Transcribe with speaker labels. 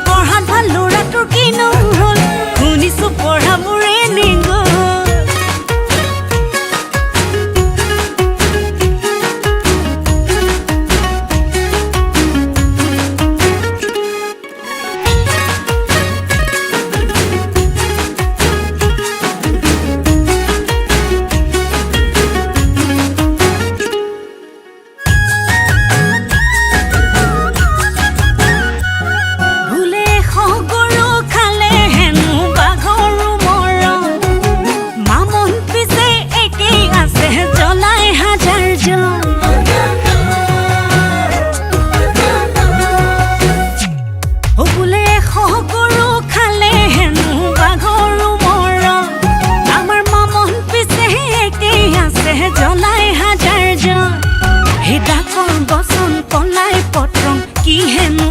Speaker 1: পঢ়াত ভাল ল'ৰাটোৰ কিনো হ'ল? শুনিছো পঢ়া মোৰে নিগ'ল। ভুলে গৰু খালে হেনো বাঘৰো মৰম। মামন পিছে একেই আছে, জ্বলাই হাজাৰ জন। অ বোলে গৰু খালে হেনো বাঘৰো মৰম। আমাৰ মামন পিছে একেই আছে, জ্বলাই হাজাৰ জন। সেই ডাকৰ বচন পলাই পত্ৰং কি হেনো।